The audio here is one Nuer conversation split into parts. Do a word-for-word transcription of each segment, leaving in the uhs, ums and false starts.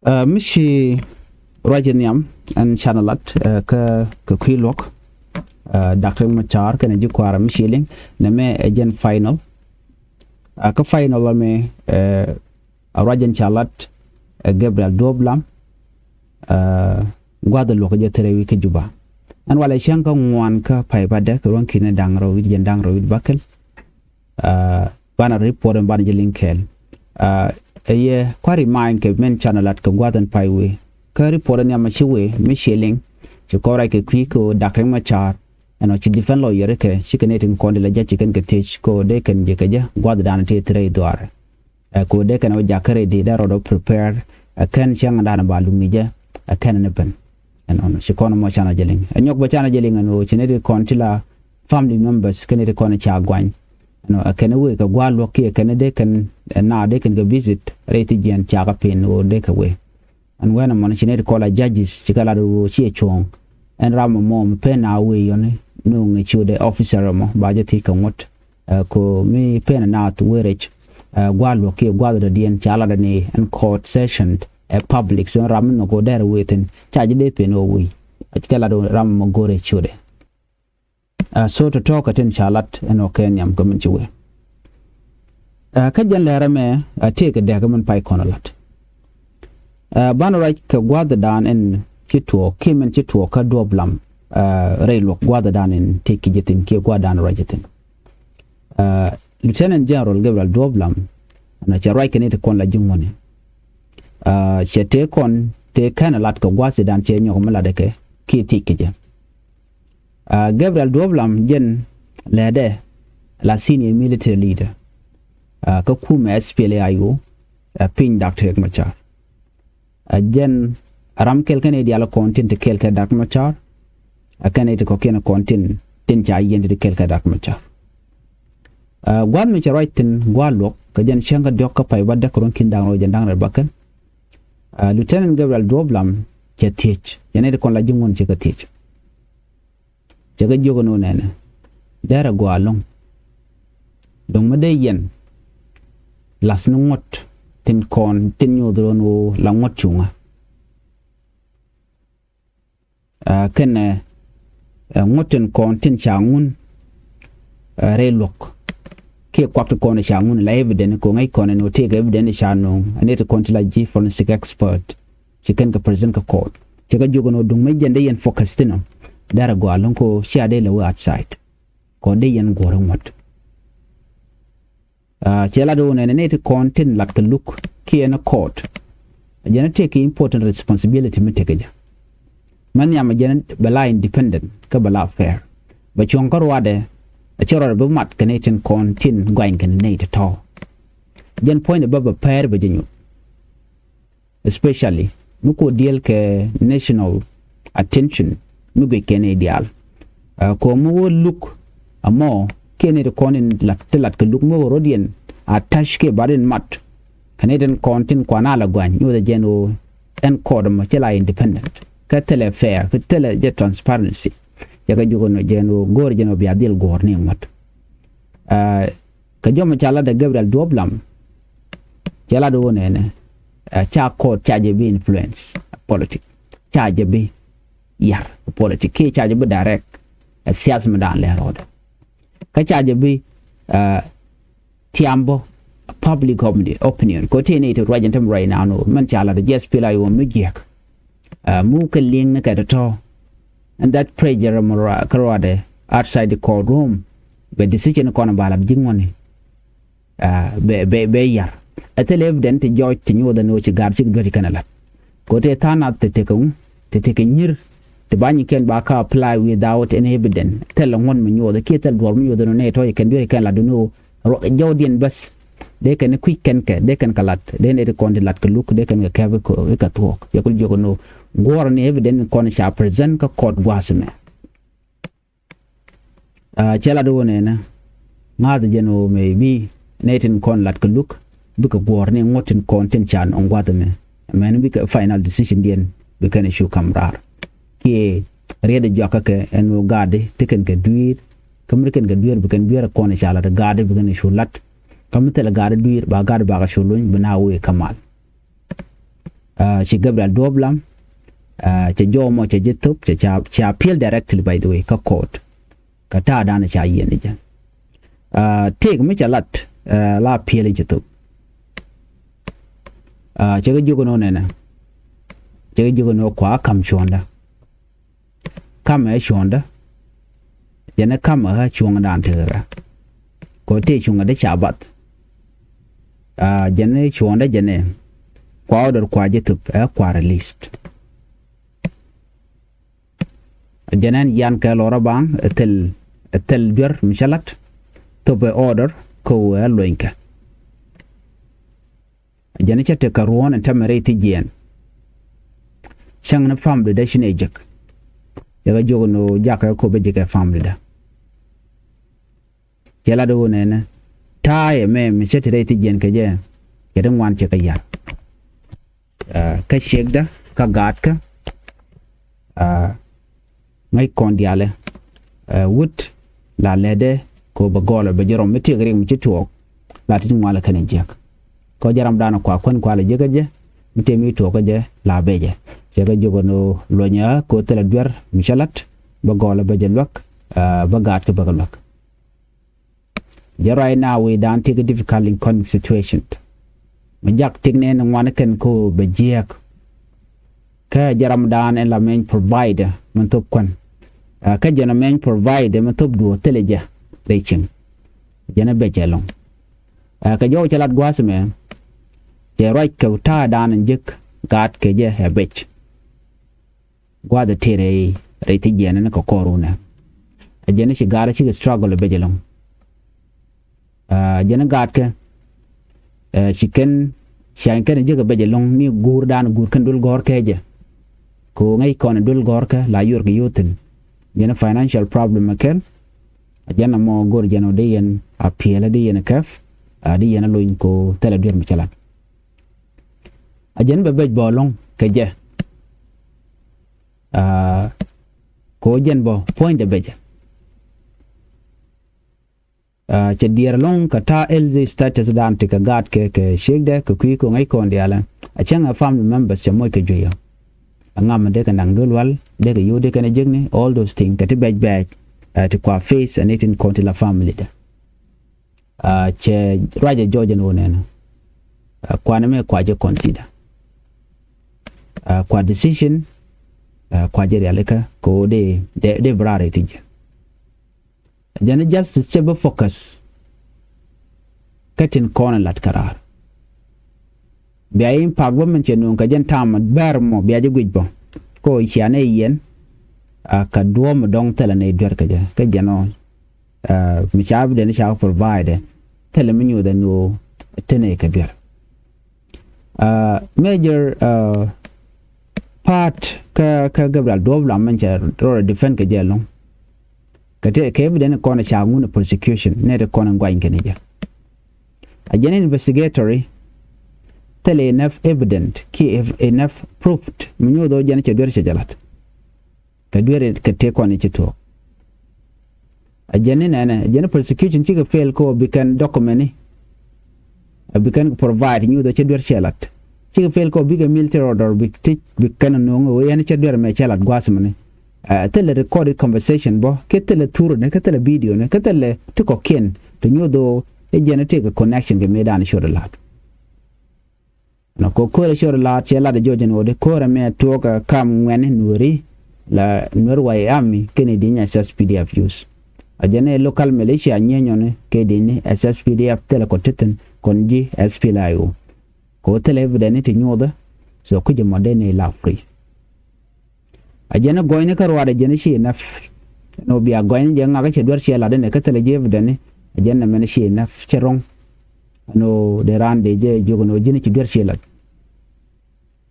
Ɛ, mi ci ruac in nhiam ɛn canɛ lat, ɛ, kä kɛ kui̱ luɔ̱k, ɛ, Dak Riek Machar kɛnɛ ji̱ kua̱r mi ci liŋ nɛmɛ ɛ jɛn final. Ɛ, kä final ɛmɛ, ɛ, ruac in ca lat, ɛ, Gabriel Duop Lam, ɛ, gua̱th luɔ̱k jɛ thilɛ wi̱i̱ kä Juba. Ɛn walɛ cäŋ kä ŋuan kä pay bädɛ kɛ ruɔ̱n ki̱n da̱ŋ rɛw wi̱c jɛn da̱ŋ rɛw wi̱c bäkɛl. Ɛ, banɛ report ɛn banɛ jɛ liŋ kɛɛl. Ɛ, ɛ yɛ kua̱ri ma̱a̱ny kɛ min canɛ lat kɛ gua̱th ɛn pay wee. Kä report ɛn nhiam ɛ ci wee mi ci liŋ ci kɔn ruac kɛ kui̱ kɛ ɣöö Dak Riek Machar ɛn ɔ ci defend lawyer kɛ ci kɛ nɛy tin kɔn di la jɛ ci kɛn kɛ thiec kɛ ɣöö dee kɛn jɛ kɛ jɛ gua̱th dan tëë thilɛ i̱ dhuaarɛ. Ɛ, kɛ ɣöö dee kɛn ɛ wä jakä ready dee rɔɔdɛ prepare, ɛ, kɛn cäŋ dan ba luk ni jɛ, ɛ, kɛn ni ben. Ɛn ɔnɔ ci kɔn mɔ canɛ jɛ liŋ. Ɛ nyɔk bɛ canɛ jɛ liŋ ɛn ɣöö ci nɛy ti kɔn ti la family members kɛn nɛy ti kɔn ca guany. Ɛn ɔ, ɛ kɛn wee kɛ gua̱a̱r luɔ̱k kiɛ kɛn dee kɛn, ɛ, na dee kɛn kɛ visit rɛy ti jiɛn ca kɛ pin ɣöö dee kɛ wee. Ɛn wɛn ɛmɔn ci nɛy ti kɔn la judges ci kɛ lat ɣöö ci ɛ cuɔ̱ɔ̱ŋ. Ɛn ram ɛmɔ mi pen a wee yɔni ni ŋi̱ ci wä dee officer ɛmɔ ba jɛ thiec kɛ ŋuɔ̱t. Ɛ, ko mi pen naath wee rɛc, ɛ, gua̱a̱r luɔ̱k kiɛ gua̱a̱r dɔ̱diɛn ca lat ni ɛn court session ɛ public, so ram mi nhɔk ɣöö dɛr wee thi̱n ca ji̱ dee pen ɣöö wee. Ɛ, ci kɛ lat ram mɔ go̱r ɛ ciötdɛ. Ɛ, so tɔ̱tɔ̱ kɛ tin ca lat ɛn ɣöö kɛ nhiam kɛ min ci wee. Ɛ, kä jɛn lɛr ɛmɛ, ɛ, tëëkɛ dɛk min pay kɔn lat. Ɛ, banɛ ruac kɛ gua̱a̱th dan ɛn ci tuɔɔk kiɛ min ci tuɔɔk kä Duop Lam, ɛ, rɛy luɔ̱k gua̱a̱th dan ɛn tëëk ki jɛ thi̱n kiɛ gua̱a̱th dan ruac jɛ thi̱n. Ɛ, Lieutenant General Gabriel Duop Lam, ɛn ɔ cɛ ruac kɛ nɛy ti kɔn la ji̱ ŋuɔ̱ni. Ɛ, cɛ tëë kɔn tëë kɛn lat kɛ gua̱a̱th dan cɛ nyɔk mi lat kɛ kiɛ thiec kɛ jɛ. Ɛ, Gabriel Duop Lam jɛn lɛɛdɛ la senior military leader, ɛ, kä kumɛ S P L A I O, ɛ, piny Dak Riek Machar. Ɛ, jɛn ram kɛl kɛn i̱ diaal kɔn tin ti kɛl kɛ Dak Machar. Ɛ, kɛn i̱ ti kɔ̱kiɛn kɔn tin, tin ca yiɛn ti kɛl kɛ Dak Machar. Ɛ, gua̱a̱th mi cɛ ruac thi̱n gua̱a̱r luɔ̱k kɛ jɛn cäŋ kä diɔ̱k kä pay bädɛ kɛ ruɔ̱n ki̱n da̱ŋ rɛw jɛn da̱ŋ rɛw bäkɛl. Ɛ, Lieutenant Gabriel Duop Lam cɛ thiec, cɛ nɛy ti kɔn la ji̱ ŋuɔ̱n cɛ kɛ thiec. Cɛ kɛ jiök ɛn ɣöö nɛnɛ, derɛ gɔaa ɛlɔ̱ŋ. Duŋ mi dee yɛn la̱th ni ŋuɔ̱t tin kɔn tin nyoth rɔ̱n ɣöö la ŋuɔ̱t cuŋä. Ɛ, kɛnɛ, ɛ, ŋuɔ̱t tin kɔn tin ca ŋun, ɛ, rɛy luɔ̱k kiɛ kuak ti kɔn ca ŋun la evidence kɛ ŋäc kɔn ɛn ɣöö tëëkɛ evidence ca nööŋ ɛ nɛy ti kɔn ti la ji̱ forensic expert. Ci kɛn kɛ present kä court. Ci kɛ jiök ɛn ɣöö duŋ mi jɛn dee yɛn focus thi̱n ɔ, derɛ gɔaa ɛlɔ̱ŋ kɛ ɣöö cia dee lɛ wee outside. Kɔn dee yɛn guɔ̱r i̱ ŋuɔ̱t. Ɛ, cɛ lat ɣöö nɛnɛ nɛy ti kɔn tin lat kɛ luk kiɛ ni court. Jɛn a tëëkɛ important responsibility mi tekɛ jɛ. Mɛ nhiam jɛn bɛ la independent kä bɛ la fair. Bɛ cuɔ̱ŋ kä ruaadɛ, a cɛ ruaadɛ bi mat kɛ nɛy tin kɔn tin guany kɛn nɛy ti tɔ̱. Jɛn puɔ̱nydɛ bä bɛ pɛɛr bɛ jɛ nyuth. Especially mi ku diɛl kɛ national attention mi guic kɛn i̱ diaal. Ɛ, kɔ mi wä luk amɔ kiɛ nɛy ti kɔn in lat ti lat kɛ luk mi wä rɔ̱diɛn a ta̱c kiɛ bar in mat. Kɛ nɛy tin kɔn tin kuan a la guany nyothɛ jɛn ɣöö ɛn court mɔ ci la independent kä thilɛ fair kä thilɛ jɛ transparency. Cɛ kɛ jiök ɛn ɣöö jɛn ɣöö go̱o̱r jɛn ɣöö bia dhil guɔ̱ɔ̱r ni ŋuɔ̱t. Ɛ, kɛ jɔmɛ ca lat ɛ Gabriel Duop Lam. Cɛ lat ɣöö nɛnɛ, ɛ, ca court ca jɛ bi influence politic. Ca jɛ bi yar politic kiɛ ca jɛ bi direct ɛ sias mi daan lɛ rɔɔdɛ. Kä ca jɛ bi, ɛ, tiam bä public opinion, opinion. Kɛ ɣöö tëë nɛy ti ruac ɛn tämɛ ruac naan ɣöö mɛn ca lat ɛ jiɛth pil a ɣöö mi jiɛk. Ɛ, mi wä kɛ liŋ ni kɛ tɔ̱tɔ̱. And that pressure mɔ rua-, kä ruaadɛ outside the courtroom. Bɛ decision kɔn ba lat ji̱ ŋuɔ̱ni. Ɛ, bɛ, bɛ, bɛ yar. Ɛ thil evidence ti jɔɔc ti nyuɔth ɛn ɣöö ci gaar cik duet ci kɛn ɛ lat. Kɛ ɣöö tëë tha̱a̱ŋ nath ti tekɛ ŋu, ti tekɛ nyi̱r, ti ba nyikiɛn ba kä apply without any evidence. Thil ɛ ŋuɔ̱t mi nyuɔth kiɛ thil duɔ̱ɔ̱r mi nyuɔth ɛn ɣöö nɛy tɔ̱ ci kɛn duet ci kɛn lat ɛn ɣöö ruɔk jɔwdiɛn bäth. Dee kɛn kui̱c kɛn kɛ, dee kɛn kɛ lat, dee nɛy ti kɔn ti lat kɛ luk, dee kɛn kɛ kɛp kɛ, kɛ thuɔ̱k. Cɛ kul jiök ɛn ɣöö guɔ̱ɔ̱r ni evidence kɔn ca present kä court gua̱a̱th ɛmɛ. Ɛ, cɛ lat ɣöö nɛnɛ, ŋa̱th jɛn ɣöö maybe nɛy tin kɔn lat kɛ luk, bikɛ guɔ̱ɔ̱r ni ŋuɔ̱t tin kɔn tin ca nɔŋ gua̱a̱th ɛmɛ. Mɛn bikɛ final decision diɛn, bi kɛn cu kam raar. Kiɛ riet ɛ juakä kɛ ɛn ɣöö gaatdi ti kɛn kɛ dui̱i̱r, kä mi ti kɛn kɛ dui̱i̱r, bi kɛn dui̱i̱r ɛ kɔn ca lat gaatdi, bi kɛn cu lat. Kä mi thilɛ gaatdi dui̱i̱r, ba gaatdi bakɛ cu luny, bi na wee kä mal. Ci Gabriel Duɔp Lam, cɛ jɔw mɔ cɛ ji̱ thop, cɛ ca appeal directly, by the way, kä court. Kä ta̱a̱ da̱a̱n ca yiɛn i̱ jɛ. Tëëk mi cɛ lat la appeal in ci thop. Cɛ kɛ jiök ɛn ɣöö nɛnɛ, cɛ kɛ jiök ɛn ɣöö kua ka̱m cuɔ̱ɔ̱ŋdä. Ka̱mɛ cuɔ̱ɔ̱ŋdä, jɛn ɛ ka̱mɛ ɣä cuɔ̱ɔ̱ŋdan tekɛ ɣä. Kɛ ɣöö tëë cuɔ̱ɔ̱ŋdä ca bath. Jɛn ɛ cuɔ̱ɔ̱ŋdä jɛn ɛ kua order kua ji̱ thop ɛ kua released. Jɛn ɛn yan kɛ lɔrä baŋ ɛ thil, ɛ thil duer mi cä lat. Thop ɛ order kä ɣöö ɛ luɔ̱nykɛ. Jɛn cä tekɛ ruɔ̱ɔ̱n ɛn tɛmɛ rɛy thi̱jiɛɛn. Cäŋ ni family dä ci nɛ jek. Cɛ kɛ jiök ni jakä kop bä jek ɛ family dä. Cɛ lat ɣöö nɛnɛ ta̱a̱ yɛ mɛ mi cä ti rɛy thi̱jiɛɛn kɛ jɛ. Cɛ ti ŋuan cɛ kɛ yar. Kä ciekdä kä gaatkä. Ŋäc kɔn diaalɛ wut la lɛtdɛ kɛ ɣöö bɛ gɔlɛ bɛ jɛ rɔm mi tiek rik mi ci tuɔɔk. La ti ti ŋualɛ kɛn in jiäk. Kä jɛ ramdan kua kuän kua lɛ jiäkä jɛ mi tëë mi tuɔɔkä jɛ la bɛ jɛ. Cɛ kɛ jiök ɛn ɣöö luɔ̱nyä kɛ ɣöö thilɛ duer mi cä la̱t bä gɔlä bä jɛ luäk. Bä gaat kä bä kɛ luäk. Jɛ ruac na wi̱i̱dan ti kɛ difficult economic situation. Mi jak tik nɛn ŋuan kɛn ko bɛ jiääk. Kä jɛ ramdan ɛn la mɛny provide min thop kuän. Kä jɛn mɛny provide min thop duɔ thilɛ jɛ rɛy cieŋ. Jɛn bɛ jɛ lɔŋ. Kɛ jɔw cɛ lat gua̱a̱th mɛ cɛ ruac kɛ ta̱a̱dan in jek gaat kɛ jɛ ɛ bec. Gua̱a̱th ɛ tëë rɛy rɛy thi̱jiɛɛn ni kɛ kɔr wunɛ. Ɛ jɛn ni ci gaat ɛ cikɛ struggle ɛ bec ɛlɔ̱ŋ. Ɛ jɛn ni gaatkɛ ɛ ci kɛn ciany kɛn ɛ jek ɛ bec ɛlɔ̱ŋ ni guurdan guur kɛn duel gɔ̱rkɛ jɛ. Kɛ ɣöö ŋäc kɔn ɛ duel gɔ̱rkɛ la yuɔr kɛ yothin. Jɛn ni financial problem ɛ kɛl. Ɛ jɛn ɛmɔ go̱r jɛn ɔ di yɛn a piɛlɛ di yɛn kɛp. A di yɛn a lony kɛ ɣöö thilɛ duer mi cä lat. A jɛn bɛ bec bä ɛlɔ̱ŋ kɛ jɛ. Aa, kɛ ɣöö jɛn bä puɔ̱nydɛ becɛ. Aa, cɛ diɛɛr ɛlɔ̱ŋ kɛ ta̱a̱ healthy status dan ti kɛ gaatkɛ kɛ ciekdɛ kɛ kui̱ kɛ ŋäc kɔn diaalɛ. A cäŋ ɛ family members cɛ moc kɛ juey ɔ. A ŋam dee kɛ naŋ duel wal dee kɛ yio̱w dee kɛn ɛ jekni all those things kɛ ti bɛc bɛɛc. Aa, ti kua face ɛ ni tin kɔn ti la family dɛ. Aa, cɛ ruacɛ jɔɔc ɛn ɣöö nɛnɛ. Aa, kuanɛ mɛ kua jɛ consider. Aa, kua decision. Aa, kua jɛ rialikä kɛ ɣöö dee, dee, dee bi raar ɛ thi̱c jɛ. Jɛn justice cɛ bi focus. Kä tin kɔn ɛ lat kä raar. Bia impact bä min cɛ nuŋ kɛ jɛn ta̱a̱m bɛr mɔ bia jɛ guic bä. Kɛ ɣöö cia nɛ yiɛn. Aa, kɛ duɔ̱ɔ̱p mi dɔ̱ŋ thilɛ nɛ duer kɛ jɛ kä jɛn ɔ. Aa, mi ca bi den ca provide thilɛ mi nyuuth ɛn ɣöö tenɛ kɛ duer. Aa, major, aa, part kä, kä Gabriel Duɔp Lam mɛn cɛ rɔɔdɛ defend kɛ jɛ ɛlɔ̱ŋ. Kɛ te kɛ evident kɔn ca ŋun prosecution nɛ te kɔn guany kɛn jɛ. A jɛn investigatory thilɛ enough evident ki enough proof mi nyuuth ɣöö jɛn cɛ duer cɛ jɛ lat. Kɛ duer kɛ tëë kɔn i̱ ci tuɔɔk. A jɛn ni nɛnɛ a jɛn ni prosecution cikɛ fail kɛ ɣöö bi kɛn document ni. A bi kɛn provide nyuuth ɣöö cɛ duer cɛ lat. Cikɛ fail kɛ ɣöö bikɛ military order bi ti bi kɛn nuɔ̱ŋ ɣöö yɛn cɛ duer mɛ cɛ lat gua̱a̱th mɛni. Ɛ thilɛ recorded conversation bä kɛ thilɛ thurni kɛ thilɛ video ni kɛ thilɛ ti kɔ̱kiɛn ti nyuuth ɣöö i̱ jɛn i̱ tëëkɛ connection kɛ mëëdan i̱ ciöt ilat. Nɔ kɔ ko̱rɛ cor laat cɛ lat jɔc ɛn ɣöö di ko̱rɛ mɛ tuɔɔk kam ŋuɛni nuɔ̱ri la nuɔ̱r way ami kɛnɛ di̱ny SSPDF use. A jɛn ɛ local militia nyieny ɔni kɛ di̱ny ni SSPDF thilɛ kɔ tithin kɔn ji̱ SPLA-IO. Kɛ ɣöö thilɛ evident ni ti nyuɔthä. So kucä mɔ dee ni la free. A jɛn ɛ gɔ̱nyni kä ruaadɛ jɛn ɛ ci enough. Ɛn ɣöö bia gɔ̱nyni jɛ ŋak cɛ duer ciɛ lat ɛn ɛ kä thilɛ ji̱ evident ni. A jɛn ɛ mɛn ci enough cɛ rɔ̱ŋ. Ɛn ɣöö dee raan dee jɛ jiök ɛn ɣöö ji̱n ci duer ciɛ lat.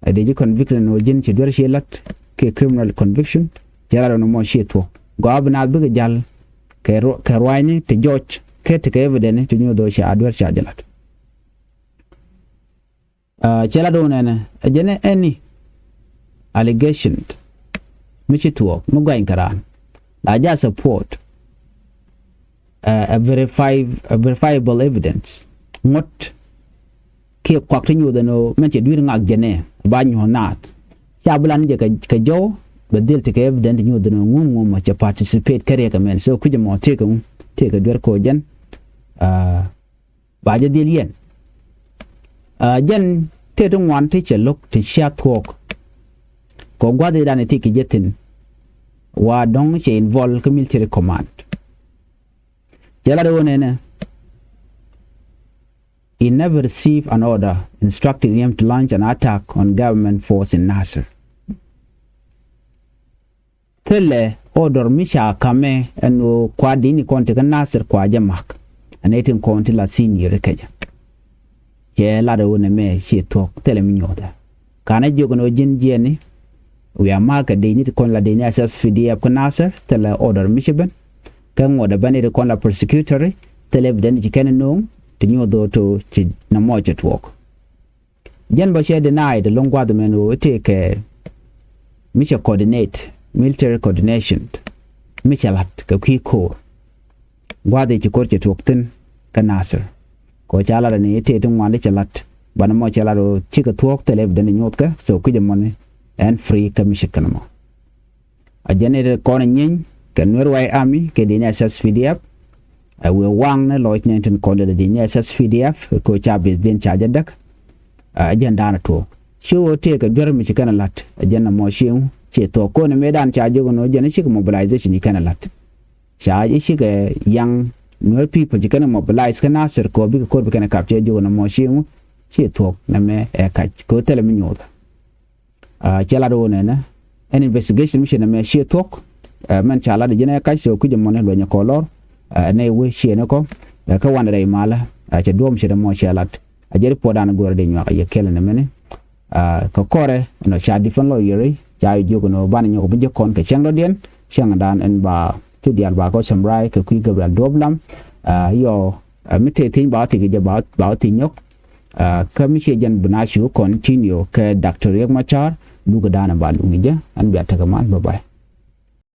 Ɛ dee ji̱ conviction ɛn ɣöö ji̱n ci duer ciɛ lat kɛ criminal conviction. Cɛ lat ɛn ɣöö mɔ ciɛ thuɔ̱k gɔaa bi naath bikɛ ja̱l. Kɛ ruaacni ti jɔc kɛ ti kɛ evident ni ti nyuɔth ɣöö ci a duer ca jɛ lat. Cɛ la do̱n ɛnɛ ɛ jɛn ɛ any allegation mi ci tuɔɔk mi guany kɛ raan la ja support a verifiable evidence ŋuɔ̱t kiɛ kuak ti nyuuth ɛn ɣöö mɛn cɛ dui̱r ŋak jɛnɛ ba nyuɔ̱th naath. Ca bi lan jɛ kɛ jɔw bɛ dhil ti kɛ evident ti nyuuth ɛn ɣöö ŋuŋ ŋuŋ mɔ cɛ participate kä riɛk ɛmɛn. So kui̱c ɛmɔ tëëkɛ ŋu tëëkɛ duer kɛ ɣöö jɛn ba jɛ dhil yɛn. Jɛn tëë ti ŋuan ti cɛ lo̱k ti cia thuɔɔk kɛ gua̱th idan i̱ thik kɛ jɛ thi̱n. Wa dɔ̱ŋ cɛ involve kä military command. Cɛ lat ɣöö nɛnɛ, he never received an order instructing him to launch an attack on government force in Nasir. Thilɛ order mi ca kamɛ ɛn ɣöö kua di̱ni kɔn ti kä Nasir kua jɛ mak. Ɛn ɛ tin kɔn ti la senior kɛ jɛ. Cɛ lat ɣöö nɛmɛ ci thuɔ̱k thilɛ mi nyuɔ̱thɛ. Kanɛ jiök ɛn ɣöö ji̱n jiɛni wiaa ma̱a̱k kɛ di̱ni ti kɔn la di̱ni S S P D F kä Nasir thilɛ order mi ci ben. Kä ŋuɔ̱t ɛ ben iti kɔn la prosecutory thilɛ evident ci kɛn no̱o̱ŋ ti nyuɔ̱th ɣöö to ci nɔmɔ cɛ tuɔɔk. Jɛn bä cɛ deny ti lo̱ŋ gua̱th mɛn ɣöö tëëkɛ mi cɛ coordinate military coordination mi cɛ la̱t kɛ kui̱ ko̱o̱r. Gua̱th i̱ ci ko̱r cɛ tuɔɔk thi̱n kä Nasir. Kɛ ɣöö ca lat ni tëë ti ŋuan ti cɛ la̱t banɛ mɔ cɛ lat ɣöö cikɛ thuɔ̱k thilɛ evident nyuɔ̱thkɛ so kui̱c ɛmɔni ɛn free kä mi ce̱tkɛ nɔmɔ. A jɛn i̱ kɔn i̱ nyieeny kɛ Nuer White Army kɛ di̱n S S P D F. Ɛ wëë waŋ ni lɔc ni tin kɔn lɛ di̱n S S P D F kɛ ca beth di̱n ca jɛ däk. A jɛn da̱a̱n a tuɔɔk ci ɣöö tëëkɛ duer mi ci kɛn a la̱t a jɛn a mɔ cieŋ ci thuɔɔk kɔn mëëdan ca jiök ɛn ɣöö jɛn i̱ cikɛ mobilization ci kɛn a la̱t. Ca i̱ cikɛ young Nuer people ci kɛn a mobilize kä Nasir kɛ ɣöö bikɛ ko̱r bi kɛn a kap cɛ jiök ɛn a mɔ cieŋ ci thuɔɔk nɛmɛ ɛ kac kɛ ɣöö thilɛ mi nyuuthä. Cɛ lat ɣöö nɛnɛ ɛn investigation mi ci nɛmɛ ciɛ thuɔ̱k. Mɛn ca lat ji̱n ɛ kac so kui̱c ɛmɔni luɔ̱nyɛ kɔ lɔr. Nɛ wee ciɛ ni kɔ kä wan rɛy malä. Cɛ duɔ̱ɔ̱m ci nɛmɔ cɛ lat a jɛ ri puɔ̱dan go̱rɛ di nyuak a yɛ kɛl nɛmɛni. Kɛ kɔrɛ ɛn ɔ ca defense lawyer ca jiök ɛn ɔ banɛ nyɔk bi jɛ kɔn kɛ cɛŋ dɔ̱diɛn cɛŋdan ɛn ba ti diaal ba kɔ cɛm ray kɛ kui̱ Gabriel Duɔp Lam. Yɔ mi tëë thi̱ny ba wä thi̱k jɛ ba wä thi̱ny nyɔk. Kä mi ciɛ jɛn bi na cu continue kɛ Doctor Riek Machar lukɛ da̱a̱n ba luk ni jɛ. Ɛn bia tekɛ mal, bye bye.